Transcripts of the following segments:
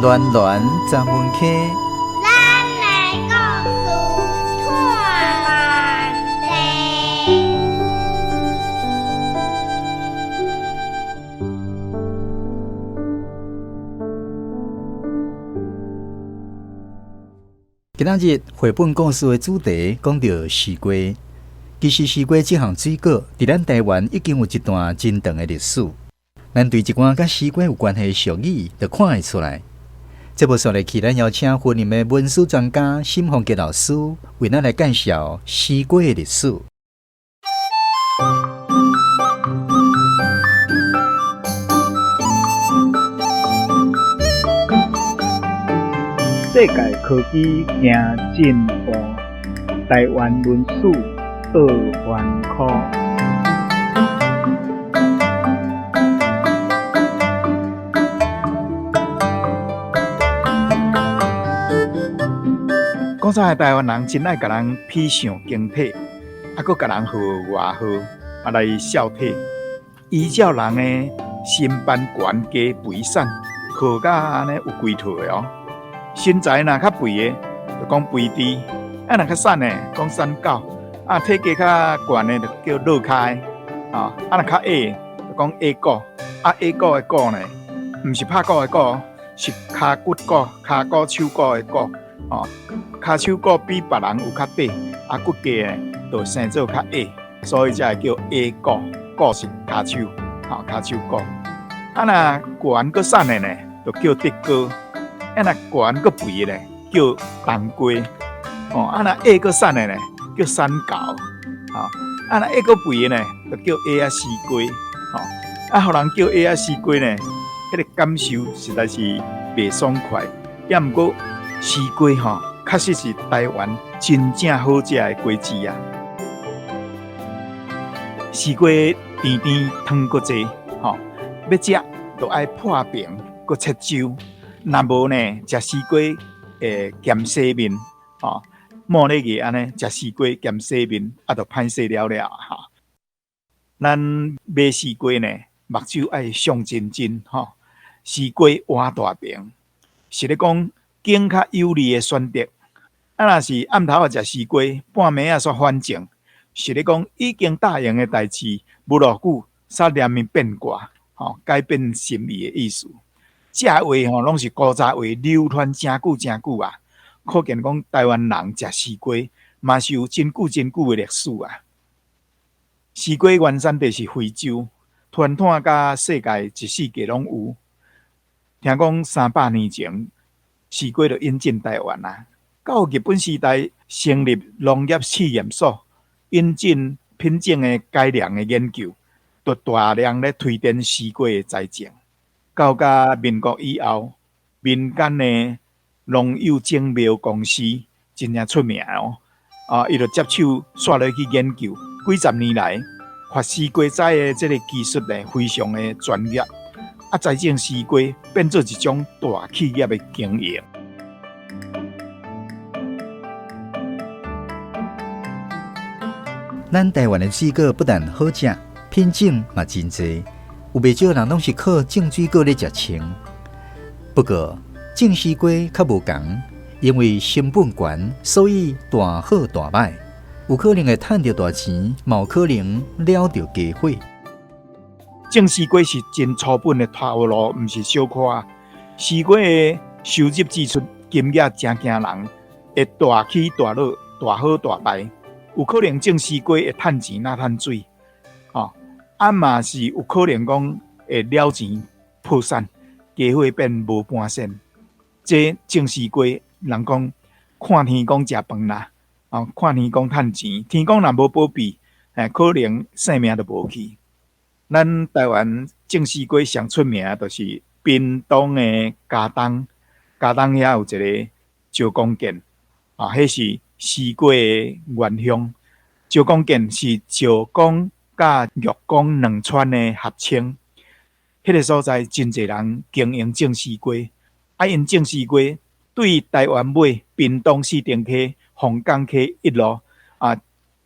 暖暖十门溪，咱的故事拖慢地。今仔日繪本故事的主題講到西瓜。其實西瓜這項水果，佇咱台灣已經有一段真長的歷史。咱對一寡佮西瓜有關係的俗語，就看會出來。節目煞落去，咱邀請雲林的文史專家沈鳳杰老師，為咱來介紹西瓜的歷史。世界科技行進步，台灣文史倒翻科。古早的台灣人真愛共人比上形體，啊，閣共人號外號，啊來笑體。依照人的身板懸低肥瘦，號甲按呢有規套的哦。身材若較肥的，就講肥豬；啊，若較瘦的，講瘦狗；啊，體格較懸的，就叫落跤的；啊，若較矮的，就講矮鼓。啊，矮鼓的鼓呢，毋是拍鼓的鼓，是跤骨鼓、跤骨、手骨的骨。哦，跤手骨比別人有較短，啊，骨架呢，就生做較矮，所以才會叫矮鼓。鼓是跤手，吼，跤手鼓。啊，若懸閣瘦的呢，就叫竹篙。啊，若懸閣肥的呢，叫冬瓜。哦，啊，若矮閣瘦的呢，叫瘦猴。吼，啊，若矮閣肥的呢，就叫矮仔西瓜。吼，啊，予人叫矮仔西瓜呢，彼個感受實在是袂爽快。也毋過西瓜吼，確實是台灣真正好食的果子啊！西瓜甜甜糖閣濟，吼，欲食就愛破冰閣切汁，若無呢，食西瓜會兼洗面，吼，莫咧個按呢，食西瓜兼洗面，啊，就歹勢了了吼。咱買西瓜呢，目睭愛上真真，吼，西瓜倚大爿，是咧講揀較有利的選擇。啊，若是暗頭仔食西瓜，半暝仔煞反正，是咧講已經答應的代誌，無偌久煞連伊變卦，吼，改變心意的意思。這話吼，攏是古早話流傳誠久誠久啊，可見講台灣人食西瓜，嘛是有真久真久的歷史啊。西瓜原產地是非洲，傳統佮世界一四季攏有。聽講300年前，西瓜就引進台灣啊。到日本時代成立農業試驗所，引進品種的改良的研究，就大量咧推展西瓜的栽種。到甲民國以後，民間的農友種苗公司真正出名哦。啊，伊就接手煞落去研究，幾十年來，發西瓜栽的這個技術呢，非常的專業。啊，栽種西瓜變做一種大企業的經營。咱台灣的水果不但好食，品種嘛真濟，有袂少人攏是靠種水果咧食穿。不過種西瓜較無仝，因為成本懸，所以大好大歹，有可能會趁著大錢，嘛有可能了著家伙。種西瓜是真粗本的頭路，毋是小可。西瓜的收入支出金額誠驚人，會大起大落，大好大敗。有可能種西瓜會趁錢若趁水，吼，啊嘛是有可能講會了錢破產，家伙變無盤線。這種西瓜，人講看天公食飯啦，哦，看天公趁錢，天公若無保庇，可能性命就無去。咱台灣種西瓜上出名，就是屏東的佳冬，佳冬遐有一個石岡鎮，啊，彼是西瓜的原鄉。石岡鎮是石岡佮玉岡兩村的合稱。彼個所在真濟人經營種西瓜，啊，𪜶種西瓜對台灣尾、屏東四重溪、鳳港溪一路啊，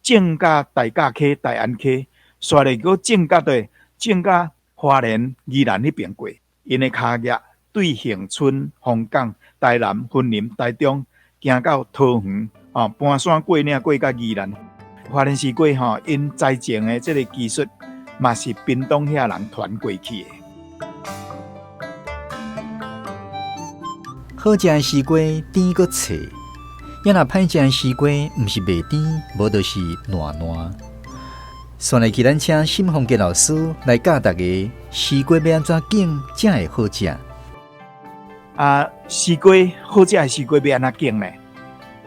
種甲大甲溪、大安溪，煞來閣種甲佗，種甲花蓮、宜蘭彼邊過。𪜶的跤業對恆春、鳳港、台南、雲林、台中，行到桃園，吼，搬山過嶺過到宜蘭。花蓮絲瓜吼，𪜶栽種的這个技術，嘛是屏東遐人傳過去的。好食的絲瓜甜閣脆，抑若歹食的絲瓜，毋是袂甜，無就是爛爛。紲落去，咱請沈鳳杰老師來教大家絲瓜欲按怎揀才會好食。啊，絲瓜好食的絲瓜欲按怎揀呢？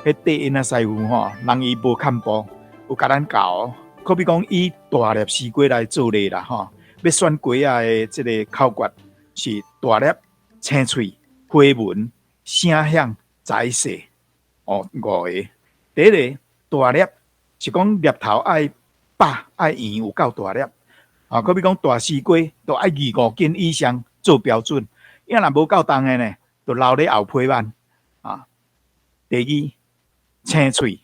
彼地因仔師傅吼，人伊無看步，有共咱教。可比講以大粒絲瓜來做例啦，吼，欲選瓜仔的這个口訣是大粒、青喙、花紋、聲響、材細，哦，五个。第一个大粒是講粒頭愛飽愛圓有夠大粒，啊，可比講大絲瓜都愛25斤以上做標準，伊若無夠重的呢，就留咧後批挽。啊，第二，青喙，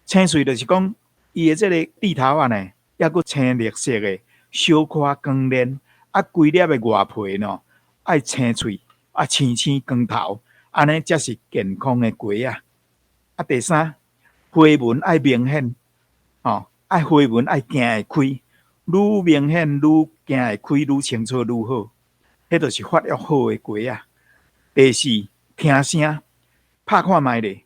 青喙就是講伊的這个蒂頭仔呢，猶閣青綠色的，小可光亮，啊，規粒的外皮呢，愛青喙，啊，青青光頭，按呢才是健康的瓜仔。啊，第三，花紋愛明顯，吼，愛花紋愛行會開，愈明顯愈行會開，愈清楚愈好，彼就是發育好的瓜仔。第四，聽聲，拍看覓咧，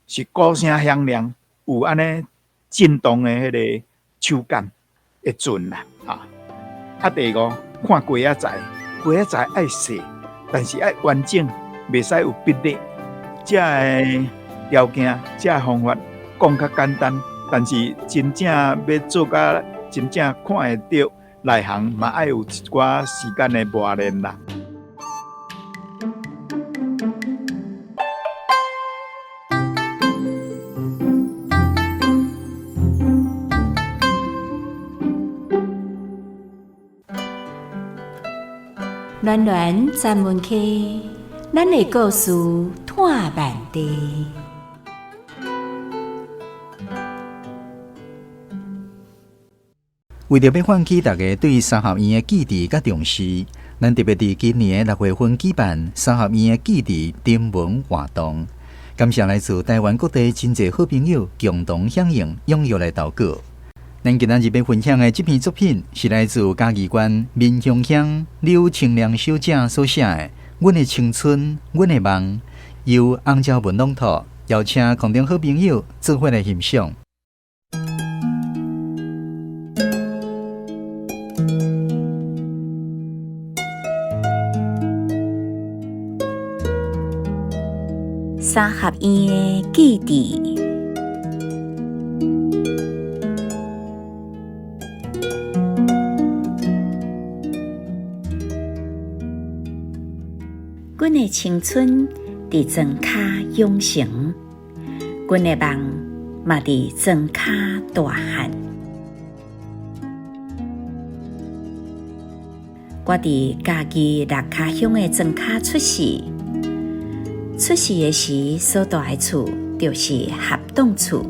是鼓聲響亮，有按呢震動的彼个手感會準啦。啊，第五，看瓜仔材，瓜仔材愛細，但是愛完整，袂使有筆裂。這个條件，這个方法講較簡單，但是真正欲做甲真正看會著，內行嘛愛有一寡時間的磨練啦。暖暖专门溪，咱的故事湠万地。為著欲喚起大家對三合院的記憶佮重視，咱特別佇今年的6月份舉辦三合院的記憶徵文活動。感謝來自台灣各地真濟好朋友共同響應，踴躍來投稿。咱今仔日欲分享的這篇作品是來自嘉義縣民雄鄉柳清良小姐所寫的《阮的青春，阮的夢》，由洪昭文朗讀，邀請空中好朋友做伙來欣賞。三合院的記憶。阮的青春佇莊跤養成，阮的夢嘛佇莊跤大漢。我佇嘉義六跤鄉的莊跤出世，出世的時所蹛的厝就是合棟厝，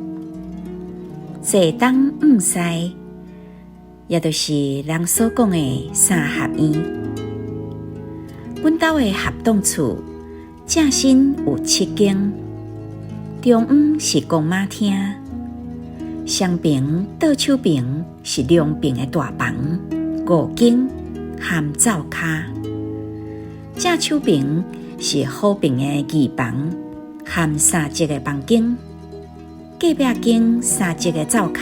坐東向西，也就是人所講的三合院。阮兜的合棟厝正身有7間，中央是公媽廳，雙爿倒手爿是兩爿的大房，5間含灶跤。正手爿是好爿的二房含3節的房間，隔壁間3節的灶跤。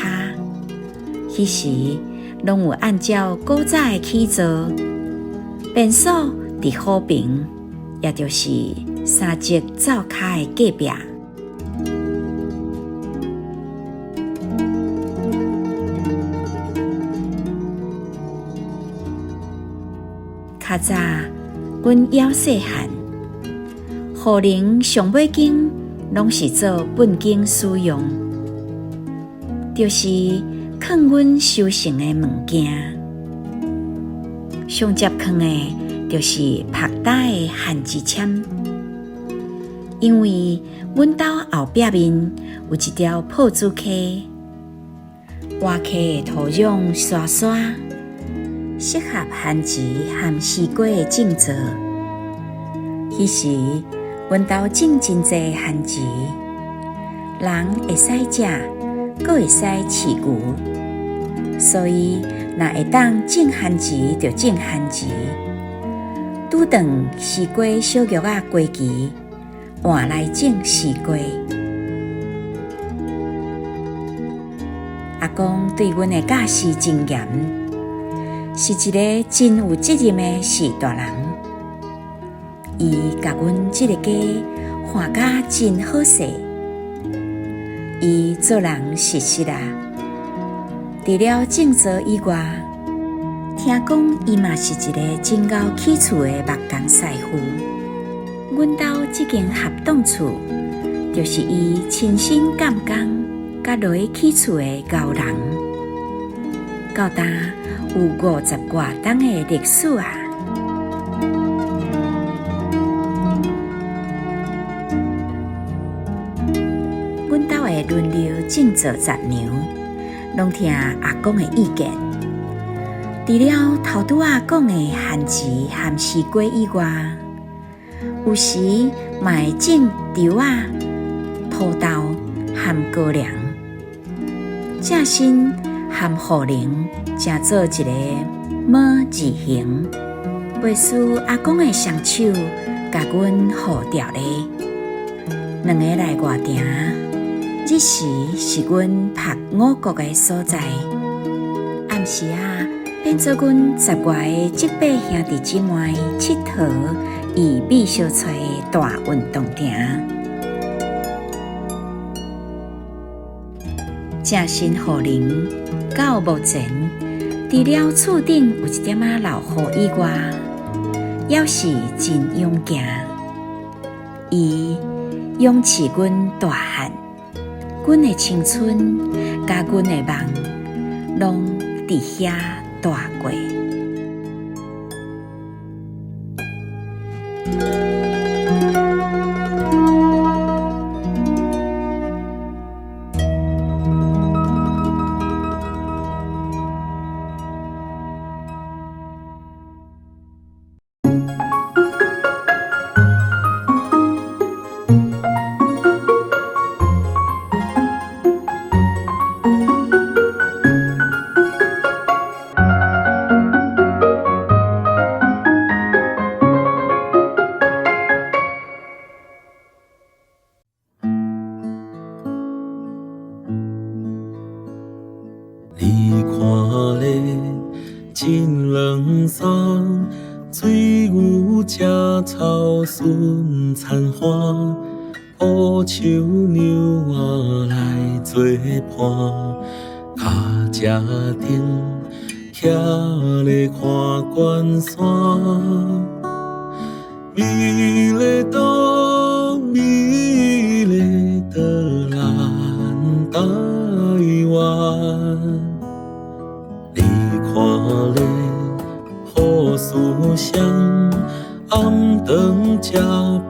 彼時攏有按照古早的起造，便所佇好爿，也就是3節灶跤的隔壁。較早，阮猶細漢，雨林上尾間攏是做糞間使用，就是囥阮收成的物件。上接囥的，就是曝焦的番薯籤，因為阮兜後壁面有一條破竹溪，活溪的土壤沙沙，適合番薯和絲瓜的種植。彼時，阮兜種真濟番薯，人會使食，閣會使飼牛，所以若會當種番薯就種番薯。拄頓西瓜小玉仔過期，換來種西瓜。阿公對阮的教示真嚴，是一个真有責任的序大人。伊共阮這个家看甲真好勢，伊做人實實啊。除了種趖以外，聽講伊嘛是一个真𠢕起厝的木工師傅。阮兜這間合棟厝，就是伊親身監工，佮落去起厝的𠢕人。到今有五十外冬的歷史啊！阮兜會輪流種趖雜糧，攏聽阿公的意見。除了頭拄仔講的番薯和西瓜以外，有時嘛會種稻仔、土豆和高粱。正身和雨林成做一个麼字形，袂輸阿公的雙手共阮護著咧。兩个來外埕，日時是阮曝五穀的所在，暗時仔變做阮十外个叔伯兄弟姊妹𨑨迌與秘小吹的大運動場。正身雨林到目前，除了厝頂有一點仔落雨以外，猶是真勇健。伊養飼阮大漢，阮的青春佮阮的夢，攏佇遐大過。你看咧，真冷爽，水牛食草顺田花，乌树娘仔来做伴，跤车顶徛咧看关山，美丽岛，美丽的咱台湾。你看咧，好思想，暗顿食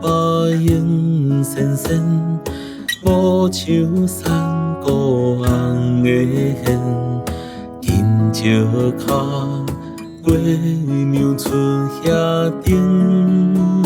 饱闲仙仙，无树山谷红的线，金石跤，月娘出遐顶。